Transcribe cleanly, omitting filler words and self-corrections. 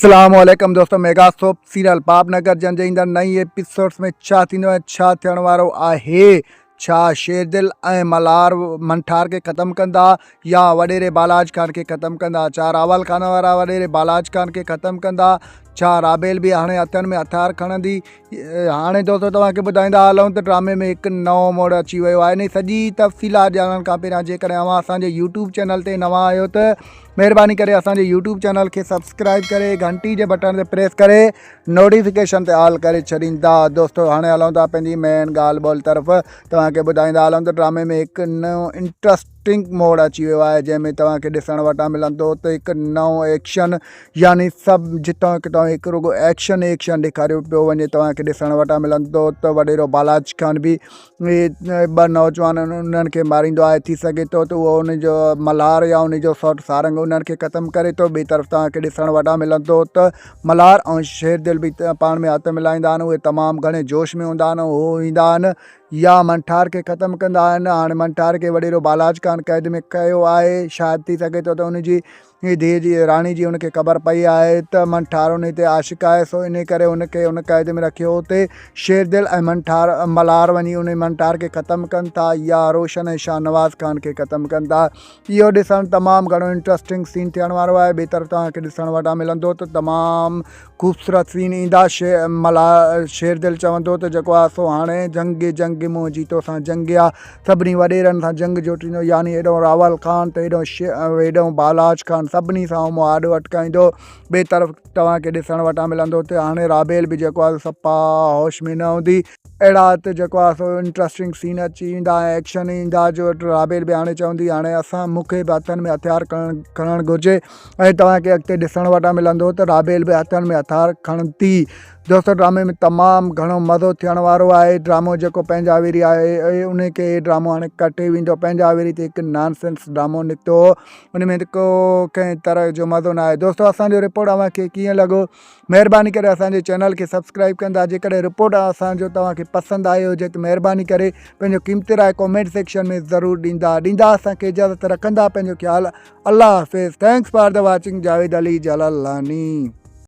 اسلام عليڪم دوستو ميگا سوپ سيريل باب نگر جن جي ايندڙ نئين ايپيسوڊس ۾ ڇا ٿيندو ۽ ڇا ٿيڻ وارو آهي ڇا شيردل ۽ ملهار منٺار کي ختم ڪندا يا وڏيري بالاچ خان کي ختم ڪندا ڇا راول خان وارا وڏيري بالاچ خان کي ختم ڪندا ڇا رابيل به هاڻي هٿن ۾ هٿيار کڻندي هاڻي دوستو توهان کي ٻڌائيندا هلون ته ڊرامي ۾ هڪ نئون موڙ اچي ويو آهي انهي سڄي تفصيلات ڄاڻڻ کان پهريان جيڪڏهن اوهان اسان جي يوٽيوب چينل تي نوان آهيو ته مهرباني ڪري اسان جي يوٽيوب چينل کي سبسڪرائب ڪري گهنٽي جي بٽڻ تي پريس ڪري نوٽيفڪيشن تي آل ڪري ڇڏيندا دوستو هاڻي هلون ٿا پنهنجي مين ڳالهه ٻولهه طرف توهان کي ٻڌائيندا هلون ته ڊرامي ۾ هڪ نئون انٽرسٽ ٽنگ موڙ اچي ويو آهي جنهن ۾ توهان کي ڏسڻ وٽان ملندو ته هڪ نئون ايڪشن يعني سڀ جتان ڪٿان هڪ رڳو ايڪشن ايڪشن ڏيکاريو پيو وڃي توهان کي ڏسڻ وٽان ملندو ته وڏيرو بالاچ خان به ٻه نوجوان انهن کي ماريندو آهي ٿي سگهي ٿو ته اهو ان جو ملهار يا ان جو سوٽ سارنگ انهن کي ختم ڪري ٿو ٻئي طرف توهان کي ڏسڻ وٽان ملندو ته ملهار ۽ شير دل به پاڻ ۾ هٿ ملائيندا آهن اهي تمام گهڻي جوش ۾ هوندا آهن هو ايندا آهن يا منٺار کي ختم ڪندا آهن. هاڻي منٺار کي وڏيرو بالاچ خان قيد ۾ ڪيو آهي. شايد ٿي سگهي ٿو ته ان جي ڌيء جي راڻي جي ان کي خبر پئي آهي ته منٺار ان تي عاشق آهي سو انهي ڪري ان کي ان قيد ۾ رکيو. اتي شيردل ۽ منٺار ملهار وڃي انهي منٺار کي ختم ڪن ٿا يا روشن ۽ شاهنواز خان کي ختم ڪن ٿا. اهو ڏسڻ تمام گهڻو انٽرسٽنگ سين ٿيڻ وارو آهي. ٻئي طرف توهان کي ڏسڻ وٽان ملندو ته تمام خوبصورت سين ايندا ملاح شيردل چوندو ته جيڪو آ سو هاڻي جنگ جنگ منهنجي توسان جنگ آ سڀني وڏيرن سان جنگ جوٽيندو يعني هيڏانهن راول خان ته هيڏانهن هيڏانهن بالاچ خان سڀني سان هو مهاڏو اٽڪائيندو ٻئي طرف توهان کي ڏسڻ وٽان ملندو ته هاڻي رابيل به جيڪو آ سو صفا هوش ۾ نه هوندي اهڙا ته جيڪو آهي سو انٽرسٽنگ سين اچي ويندا ۽ ايڪشن ايندا جو رابيل به هاڻي چوندي هاڻي اسان مون کي به هٿن ۾ هٿيار کڻڻ کڻڻ گهرجي ۽ توهان کي اڳتي ڏسڻ وٽان ملندو ته رابيل به هٿن ۾ هٿيار کڻندي دوستو ڊرامي ۾ تمام گهڻو مزو ٿيڻ وارو آهي ڊرامو جيڪو پنهنجا ويري آهي ان کي هي ڊرامو هاڻي ڪٽي ويندو پنهنجا ويري تي هڪ نان سينس ڊرامو نڪتو هو ان ۾ ڪو ڪنهن طرح جو مزو نه آيو دوستو اسان جو رپورٽ اوهان کي ڪيئن لڳو مهرباني ڪري اسان جي چينل کي سبسڪرائب ڪندا جيڪڏهن رپورٽ اسان جو توهان کي پسند آيو هجي ته مهرباني ڪري پنهنجو قيمتي راء ڪمينٽ سيڪشن ۾ ضرور ڏيندا ڏيندا اسان کي اجازت رکندا پنهنجو خيال الله حافظ thanks for the watching Javed Ali Jalalani.